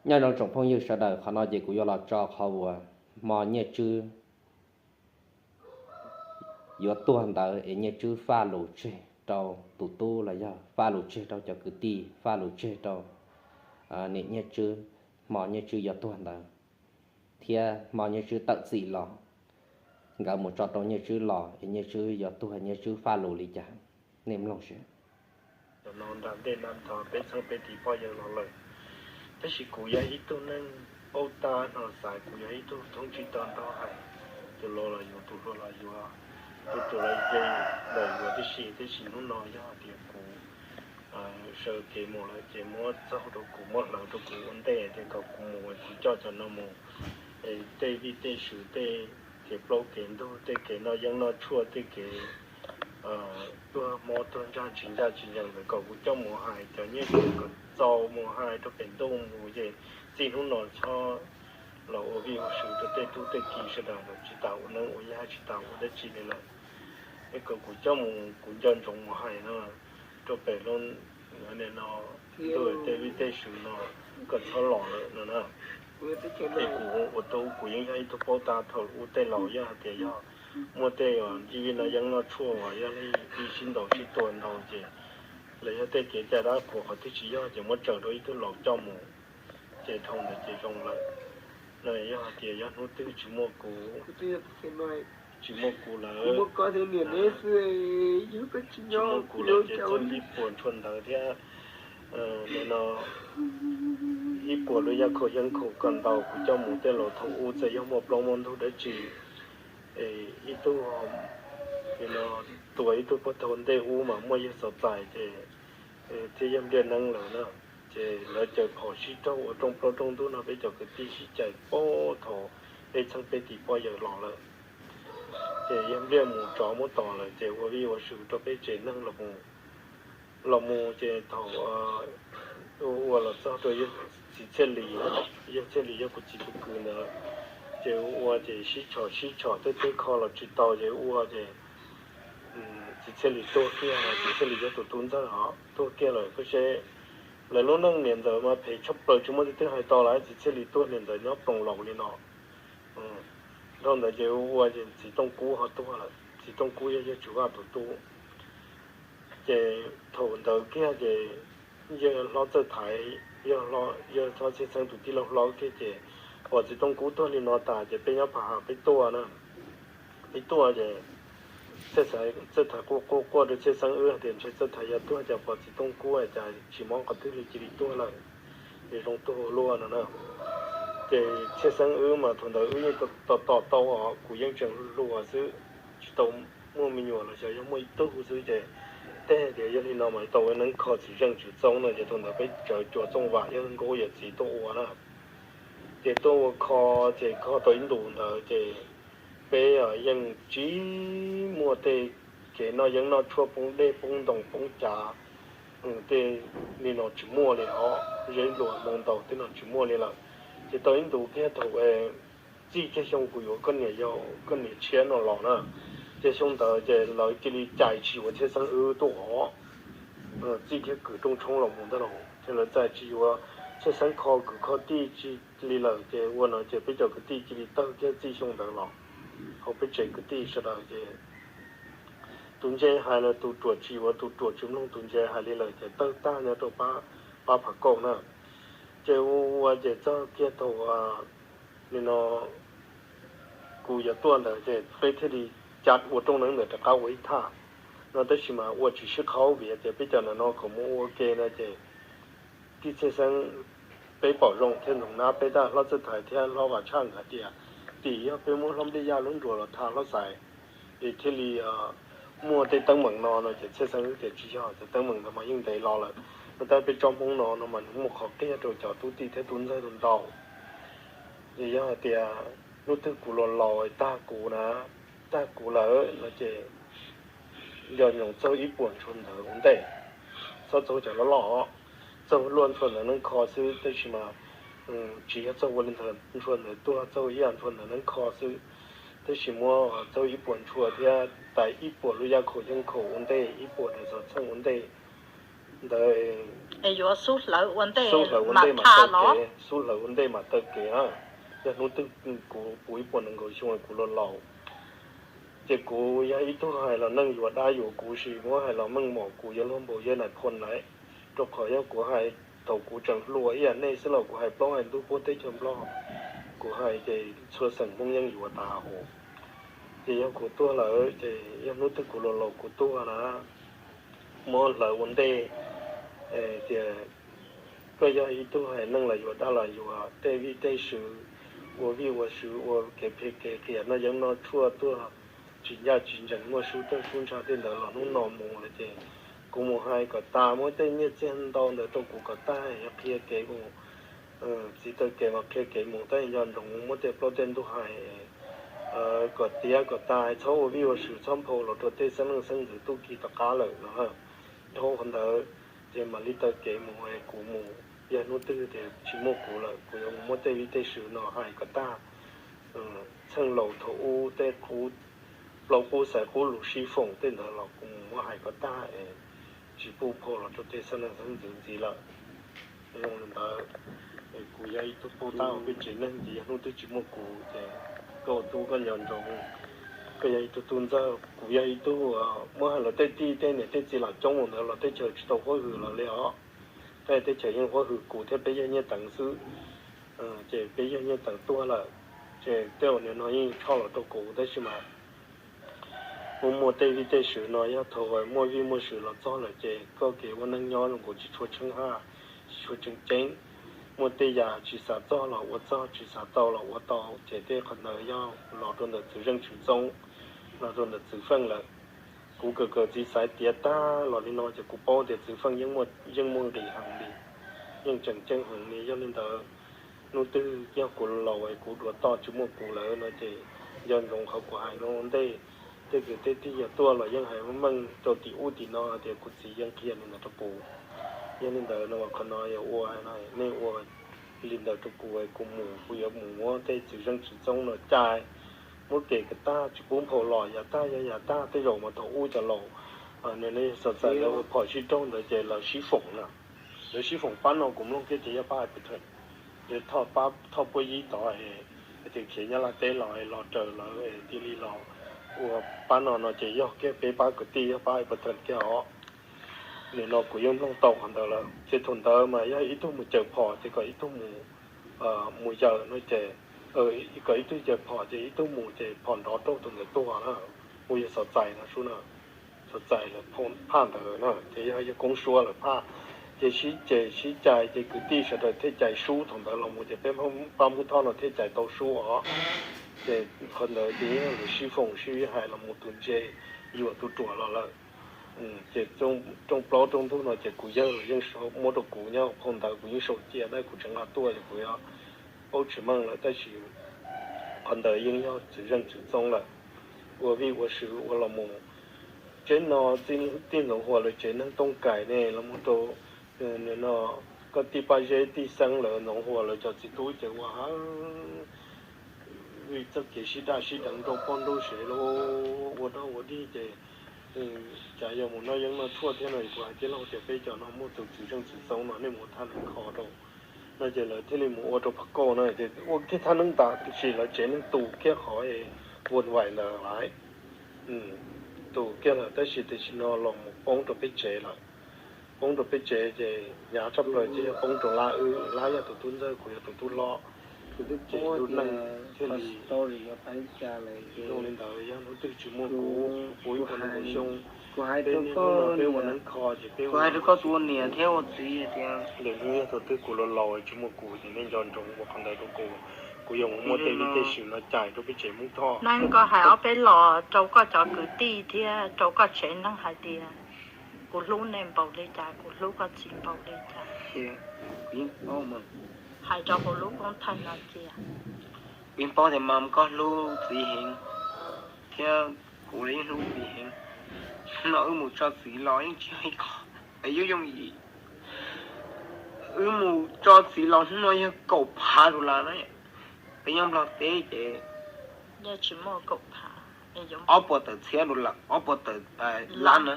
Nyob zoo tsoom phooj ywg sawv daws, qhov no ces kuv yuav los tso qhov uas hmo Nyiaj Tswb yuav tuag ntawd es Nyiaj Tswb faj lus tseg rau tus tub los yog faj lus tseg rau cov kwv tij, faj lus tseg rau niam Nyiaj Tswb, hmo Nyiaj Tswb yuav tuag ntawd, thiab hmo Nyiaj Tswb tawm txim los, nkawd mus tso rau Nyiaj Tswb los es Nyiaj Tswb yuav tuag, Nyiaj Tswb faj lus li cas, nej mloog seb. Cov no nram ntej nram nrho peb txheeb peb tiv poj yawg los lawm, tab sis kuv yog ib tug neeg paub tab no xaiv, kuv yog ib tug thoob tsib to nrog hais, tus laus los yuav, tus hluas los yuav, tus ruam los ntse los yuav tib si, tab sis hnub no yog tias kuv sawv kev mus lawm ces muab txaug rau kuv, muab hlawv rau kuv ua ntej tias kom kuv mus, kuv coj cov no mus, tej vij tej sw, tej kev plaub kev ntug, tej kev noj yeeb noj tshuaj, tej kev tuag mob tuag ntsaj tsis ntsaj tsis nyeem ntawd kom kuv coj mus hais cov nyiaj txiag kom txaus mus hais rau pem ntuj mus ces txij hnub no txhob los ua vij ua sw rau tej tub tej ki sawv daws lawm, tsis tas ua neeb ua yaig tsis tas ua dab tsi li lawm. Es kom kuv coj mus, kuv nco ntsoov mus hais no rau pem lub no, tej vij tej sw no kom txhob los lawm no na. Ces kuv ua tub kuv yeej yog ib tug paub tab thaum ub tej laus yog hais tias yog muaj tej ncig vij noj yeeb noj tshuaj uas yog li sib ntaus sib tua ntau ces los yog tej kev cai dab qhuas qhov twg tsis yog ces muab tsaws rau ib tug laus coj mus ces dhau ntawd ces zoo lawm. No yog hais tias yog hnub twg tsis muaj kuv, tsis muaj kuv lawm, tsis muaj kuv lawm ces txog ib puas tshuaj ntawv thiab no ib puas lub yaj khaum yeeb khaum kom ntau kuv coj mus tej laus thaum ub txawm yog muaj plaub muaj ntug dab tsi es ib tug no tua ib tug pag thaum ntej ub mas muaj yawg xov txais ces thiab yawg Npliaj Neeb lawm na, ces lawv caws phom sib raug ua rooj plaub rooj ntug no peb cov kwv tij sib cais paub thaum peb txheeb peb tiv poj yawg los lawm. Ces yawg Npliaj mus tsov muab tom lawm ces ua vij ua sw rau peb tsev neeg los mus, los mus ces thaum ua los txog rau yawg txiv Txhiaj Lis, yawg Txhiaj Lis yog kuv txiv tus kwv ntawd, ces ua ces sib tshom sib tshom tej teg kho los tsis tau ces ua ces txiv Txhiaj Lis tuag kiag, txiv Txhiaj Lis yog tus tub ntxawg os, tuag kiag lawm. Koj seb lawv lub neej niam ntxawm mas phem tshaj plaws tsis muaj leej twg hais tau lawm, txiv Txhiaj Lis tuag niam ntxawm nyob ploos laus li no. Dhau ntawd ces ua ces txiv Tooj Kub ho tuag lawm, txiv Tooj Kub yog yawg Tswv Vaj tus tub. Ces thaum ntawd kiag ces yawg hlob Txawj Thaiv, yawg hlob Txhiaj Xeeb tus tij laug hlob kiag ces pom txiv Tooj Kub tuag li no tas ces peb nyob Pha Has peb tuaj na, peb tuaj ces Txawj Thaiv quaj quaj quaj rau Txhiaj Xeeb wb hais tias ntshe Txawj Thaiv yog tuag cas pom txiv Tooj Kub cas tsis mob qhov twg li cia li tuag lawm, es zoo tuag ua luaj no na. Ces Txhiaj Xeeb wb mas thaum ntawd wb yeej tos tos tau os, kuv yeej tseem hluas xwb, tsis tau muaj me nyuam los xyov yog muaj ib tug xwb ces tej tias yog li no mas tau ua neeb kho txiv zeej txiv txoob no ces thaum ntawd peb tsawv cua txooj vam yawg Nkauj Yawm Txiv tuaj ua na. Ces tuaj ua kho, ces kho tau ib ntus ntawd ces peb yeej tsis muaj tej kev noj yeeb noj tshuaj poob dej poob ntoo poob cav, tej li no tsis muaj li os, zeb luas moo ntaus tej no tsis muaj li lawm. Ces tau ib ntus kiag thaum txij kiag xyoo kuv yuav koj niam yau koj niam tshiab no los na, ces xyoo ntawd ces lawv cia li cais tsis yuav Txhiaj Xeeb wb tuaj os. Txij kiag kwv rooj tshoob los mus ntag los ces lawv txais tsis yuav Txhiaj Xeeb kho kwv kho tij li lawm ces ua no ces peb cov kwv tij cia li tawg kiag txij xyoo ntawd los hauv peb tsev kwv tij sawv daws ces tus ntse hais los tus ruam tsis yuav, tus ruam tsis mloog tus ntse hais li lawm ces tawg tag nyob rau pab Phav Kaum na. Ces ua ua ces txog kiag thaum li no kuv yuav tuaj ntawd ces peb thiaj li cav ua rooj neeb ntawd rov qab ua ib thaj no, tab sis mas ua tsis sib qhaub vim tias peb cov ntawm no kom mus ua ke no ces tij Txhiaj Xeeb peb pom zoo thiab ntxoov nab peb tab hlob Txawj Thaiv thiab hlob Vam Tshaj nkawd tias tim yog peb muab hlob Npliaj Yaj lub nruas los tham hlob Xaiv es thiaj li muaj tej teeb meem no no ces Txhiaj Xeeb wb tias tsis yog, cov teeb meem ntawd mas yeej ntev los lawm no, tab peb tsob Hmoob no no mas nws muaj qhov qiag rau cov tub tij thiab tub ntxawg ntau. Ces yog hais tias hnub twg kuv los laus tag kuv na, tag kuv lawm no ces nco ntsoov txaug ib puas ntshua ntawd ua ntej, txhob txaug cov loj loj, txaug luaj ntshua ntawd neeb kho xwb, tab sis mas tsis yog txaug ua li ntawd ntshua ntawd tuag, txaug ib yam ntshua ntawd neeb kho xwb, tab sis muab txaug ib puas ntshua thiab tais ib puas lub yaj khaum yeeb khaum ua ntej, ib puas daim xov txheej ua ntej, ntawd, es yuav xub hlawv ua ntej, xub hlawv ua ntej mas taw kev, xub hlawv ua ntej mas taw kev na. Yog hnub twg kuv puv ib puas nees nkaum xyoo kuv los laus, ces kuv yog ib tug hais los neeg yuav dab yuav kuv sis muab hais los meej mom kuv yuav luag npaum yawg nais phoo lawm. Rau qhov yog kuv hais thaum kuv tseem hluas ib yam nej xwb los kuv hais plaub hais ntug puag teb chaws Nplog, kuv hais ces txhua xeem Hmoob yeej yuav tas hos. Ces yog kuv tuag lawm ces yog hnub twg kuv los laus kuv tuag na, muab hlawv ua ntej tias koj yog ib tug hais neeg los yuav dab los yuav tej vij tej sw, ua vij ua sw ua kev phem kev qias noj yeeb noj tshuaj tuaj, tsis ncaj tsis ncees muaj sub tawg sub ntsha tej ntawd los hnub no mus lawm ces kuv mus hais kom tas, muab tej nyiaj txiag ntau ntawd rau kuv kom tag, yog qhia kev mus, txiv taw kev mas qhia kev mus, tab nco ntsoov muab tej plaub tej ntug hais kom tiav kom tas, txhob ua vij ua sw, txhob nphau los rau tej xeeb leej xeeb ntxwv tub ki tom qab lawm no. Dhau qhov ntawd ces mam li taw kev mus, kuv mus, yog hnub twg tias tsis muaj kuv lawm kuv yuav mus muab tej vij tej sw no hais kom tag. Txheej laus thaum ub tej qub, plaub qub xaiv qub lus sib foom tej ntawd los kuv mus muab hais kom tag es tsis pub nphau los rau tej xeeb leej xeeb ntxwv ntxiv lawm. Zoo li ntawd, kuv yog ib tug paub tab peb tsev neeg ces yog hnub twg tsis muaj kuv ces koj ua tub koj nco ntsoov, koj yog ib tug tub ntxawg, kuv yog ib tug, muab hais los tej tij tej niam tej txiv los coob mus ntawd los teb chaws tsis tau huab hwm los li os. Tej teb chaws yeej huab hwm kuv thiab peb yawg Nyiaj Teev xwb. Ces peb yawg Nyiaj Teev tuag lawm, ces tej uas nim no yeej tshoj los rau kuv tab sis mas muaj muaj tej vij tej sw no yog thaum muaj vij muaj sw los txog lawm ces koj kev ua neej nyob zoo nkaus tsis tshua tsheej haj, tsis tshua tseem ceeb. Muaj tej yam tsis xav txog los ua txog, tsis xav tau los ua tau, ces tej qhov ntawd yog los rau ntawm txwv zeej txwv txoob, los rau ntawm txwv feej lawm. Kuv kawm kawm txiv xaiv tiav tag los li no ces kuv paub tias txwv feej yeej muaj nqis heev li, yeej tseem ceeb heev li. Yog li ntawd, hnub twg yog kuv laus es kuv duav toj tsis muaj kuv lawm no ces nco ntsoov qhov kuv hais no ua ntej. Tej kwv tej tij yog tuaj los yeej hais meej rau tim ub tim no tias kuv txiv yeej qhia li ntawd rau kuv. Yog li ntawd no qhov no yog ua, nej ua li ntawd rau kuv, kuv mus kuv yuav mus muab tej txwv zeej txwv txoob no cais, muab kev kom tag tsis pub nphau los, yav tag yog yav tag. Tej zaum mas thaum ub cov laus, nws ne xav txais lawv ua phom sib raug ntawd ces lawv sib foom na. Lawv sib foom pab no kuv mloog kiag ces yog pab Iperton, yog Thoj Puab Yib tod, hais tias khiav Nyab Laj teb los los raws lawv cia li los ua pab no no ces yog kiag peb pab kwv tij yog pab Iperton kiag os. Nim no kuv yeej mloog tau qhov ntawd lawm ces thaum ntawd mas yog ib tug mus caws phom ces kom ib tug mus, mus yaws no ces, kom ib tug caws phom ces ib tug mus ces phom nrov raug tus ntawd tuag na. Ua yog xav txais no sub na, xav txais lawv phaj ntawd na ces yog yog koob suab lawv phaj. Ces sib ces sib cais ces kwv tij sawv daws thiaj cais sub, thaum ntawd los mus ces peb pab Hmoob Thoj no thiaj cais tau sub os. Ces qhov ntawd ces yeej lawv sib foom sib hais los mus tus ntse yuam tus ruam los lawm. Ces rooj plaub rooj ntug no ces kuv yawg los yeej muab rau kuv nyob phau ntawv, kuv yeej sau cia tab kuv tseem nqa tuaj ces kuv yuav paub tsis meej lawm tab sis qhov ntawd yeej yog txwv zeej txwv txoob lawm. Ua vij ua sw ua los mus, tsev no tij Ntxoov Huas lawv tsev neeg Tooj Kais ne los mus rau no koj tij Paj Zeb tij Xeeb lawv Ntxoov Huas lawv cov txiv tub ces ua ha vij txoj kev sib daj sib deev rau poj ntuj sev lauj, ua dog ua dig ces cas yuav mus noj yeeb noj tshuaj thiab no. Kuv hais tij laug tias peb cov no muaj tus txwv zeej txwv txoob no nej mus thaj neeb kho rau no ces lawv thiaj li mus ua rau Phaj Kauj no ces ua kiag thaj neeb tas tab sis lawv tsev neeg tus kiag qhov vuas vais ntawd lawm, tus kiag lawm tab sis tam sim no los mus poob rau peb tsev lawm. Poob rau peb tsev ces hnyav tshaj plaws ces yog poob rau Lab wb, Lab yog tus tub ntxawg kuv yog tus tub hlob. Ces lub neej thiaj li zoo li ntawd, yog hnub twg tsis muaj kuv, kuv ib puas nees nkaum xyoo, peb niaj hnub no peb ua neeb kho ces peb ua neeb kho tus niam thiab ua txiv tias lwm hnub yog thaum twg kuv los laus tsis muaj kuv ces nej nco ntsoov ua qhov ntawd rau kuv. Kuv yuav mus muab tej vij tej sw no cais rau peb tsev Hmoob Thoj. Neeb, koj hais ob peb los rau koj cov kwv tij thiab rau koj tsev neeg hais tias kuv hlub nej npaum li cas, kuv hlub koj txiv npaum li cas. Hais rau hauv lub koob thaij no cia. Kuv yeej paub tias mas koj hlub txiv heev thiab kuv los yeej hlub txiv heev. No wb mus tso txiv los yeej tsis yog ib qho, es yooj yooj yim. Wb mus tso txiv los hnub no yog kaum phav tus lab na. Peb nyob Nplog teb ces ob puas tawm txhiab tus lab, ob puas tawm lab na.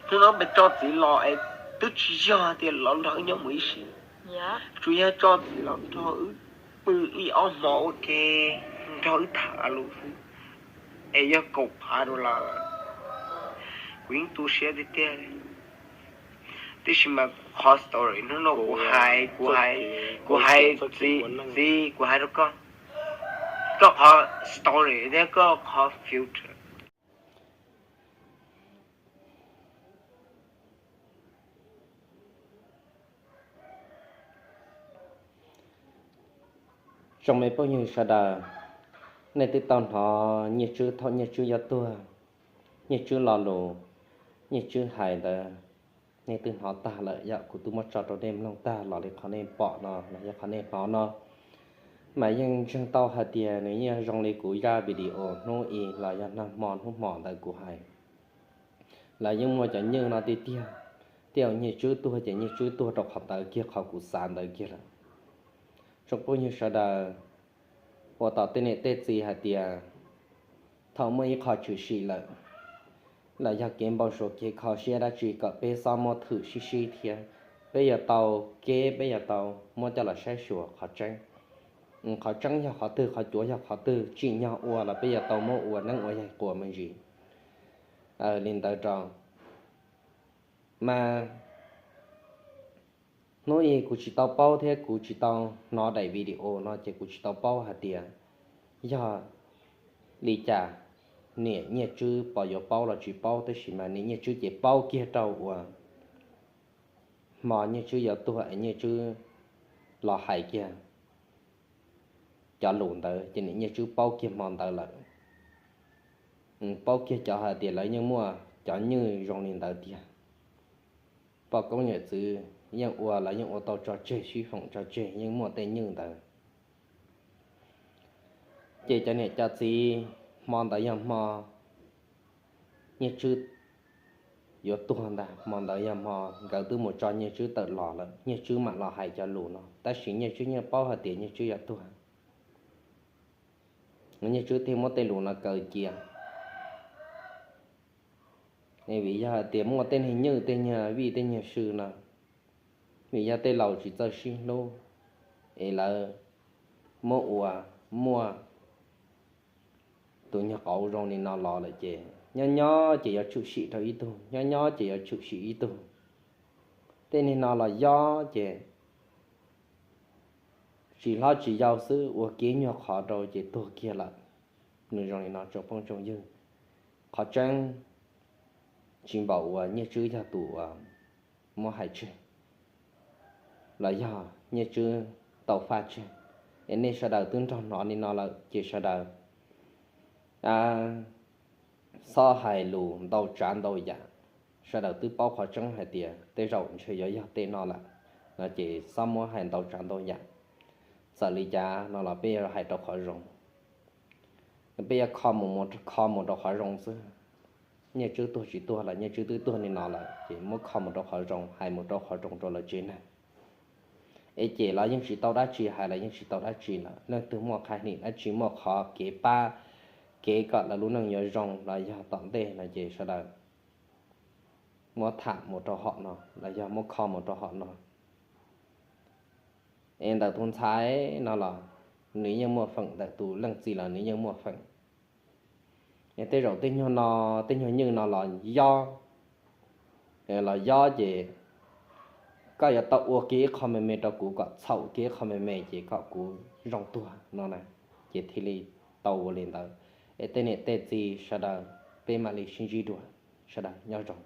Hnub no peb tso txiv los es Twb tsis yog tias los nrog wb nyob mus ib sim, tsuas yog tso txiv los nrog wb pw ib ob hmo ua ke, nrog wb tham lus xwb, es yog kaum phav dollar lawm, kuv yeej tu siab tiag tiag. Tiam sis mas kuv qhov story hnub no kuv hais, kuv hais, kuv hais, txiv, kuv hais rau koj, koj qhov story thiab koj qhov future. Tsoom me phooj ywg sawv daws, nej twb tau hnov Nyiaj Tswb thaum Nyiaj Tswb yuav tuag, Nyiaj Tswb lo lus, Nyiaj Tswb hais ntawd, nej twb hnov tag lawm, yog kuv twb muab tso rau nej mloog tag los li qhov nej pom no los yog qhov nej hnov no, mas yeej ntseeg tau hais tias nws yeej zoo li kuv zaj video hnub i los yog nag hmo hnub hmo ntawd kuv hais. Lawv yeej muaj cov nywj no tiag tiag, tej zaum Nyiaj Tswb tuag ces Nyiaj Tswb tuag rau qhov ntawd kiag, qhov kuv xav ntawd kiag lawm. Tsoom phooj ywg sawv daws, ua tom tej niam tej txiv hais tias thaum muaj ib qho tshwm sim lawm, los yog kev npau suav kev kho siab dab tsi kom peb xob muab thwm sib sib thiab, peb yuav tau keb, peb yuav tau muab coj los saib xyuas qhov tseeb. Qhov tseeb yog qhov twg, qhov cuav yog qhov twg, tsim nyog ua los peb yuav tau muab ua neeb ua yaig quas me ntsis li ntawd rau. Mas hnub i kuv tsis tau paub thiab kuv tsis tau hnov daim video no ces kuv tsis tau paub hais tias yog li cas niam Nyiaj Tswb puas yuav paub los tsis paub, tab sis mas niam Nyiaj Tswb ces paub kiag rau uas hmo Nyiaj Tswb yuav tuag es Nyiaj Tswb los hais kiag cov lus ntawd ces niam Nyiaj Tswb paub kiag hmo ntawd lawm. Paub kiag cov hais tias lawv yeej muaj cov nywj zoo li ntawd tiag. Poj koob yawm txwv yeej ua, lawv yeej ua tau tso tseg, sib foom tso tseg, yeej muaj tej nywj ntawd. Ces cov niam cov txiv, hmo ntawd yog hmo Nyiaj Tswb yuav tuag ntag, hmo ntawd yog hmo nkawd twb mus tso Nyiaj Tswb tawm los lawm, Nyiaj Tswb mam los hais cov lus no, tab sis Nyiaj Tswb yeej paub hais tias Nyiaj Tswb yuav tuag. Nyiaj Tswb thiaj muab tej lus no kaw cia. Vim yog hais tias muaj tej niag nywj tej niag vij tej niag sw no, vim yog tej laus tsis txawj sib hlub, es lawv muab ua muaj tus nyuag qauv zoo li no los lawm ces nyob nyob ces yuav tshwm sim rau ib tug, nyob nyob ces yuav tshwm sim ib tug. Tej niag no los yob ces tsis hlob tsis yau xwb, ua kiag nyuag qhov rau ces tuag kiag lawm. Nws zoo li no tsoom phooj tsoom ywg. Qhov tseeb tsis npaum uas Nyiaj Tswb yog tus uas muab hais tseg, los yog Nyiaj Tswb tau faj tseg. Es nej sawv daws twb nrog hnov li no lawm ces sawv daws xob hais lus ntau tsav ntau yam. Sawv daws twb paub qhov tseeb hais tias tej zaum ntshe yuav yog tej no lawm no ces xob muab hais ntau tsav ntau yam. Txawm li cas no los peb yuav hais rau qhov zoo, peb yuav kho mus, kho mus rau qhov zoo xwb. Nyiaj Tswb tuag tsis tuag los Nyiaj Tswb twb tuag li no lawm ces muab kho mus rau qhov zoo, hais mus rau qhov zoo rau lawv tsev neeg. Es ces los yeej tsis tau dab tsi, hais los yeej tsis tau dab tsi lawm. Leej twg muaj qhab nim dab tsi, muaj qhov kev pab kev kom lawv lub neej yuav zoo los yog tom ntej no ces sawv daws muab tham mus rau hom no los yog muab kho mus rau hom no. Es ntawm tus ntxhais no los nws yeej muaj feem, ntawm tus leej txiv los nws yeej muaj feem. Es tej zaum tej nyuag no, tej nyuag nywj no los yob, los yob ces koj yuav tau ua kiag ib qho me me rau kuv kom txhaum kiag ib qho me me ces kom kuv zoo tuag no na, ces thiaj li tau ua li ntawd. Es tej niam tej txiv sawv daws, peb mam li sib ntsib dua, sawv daws nyob zoo.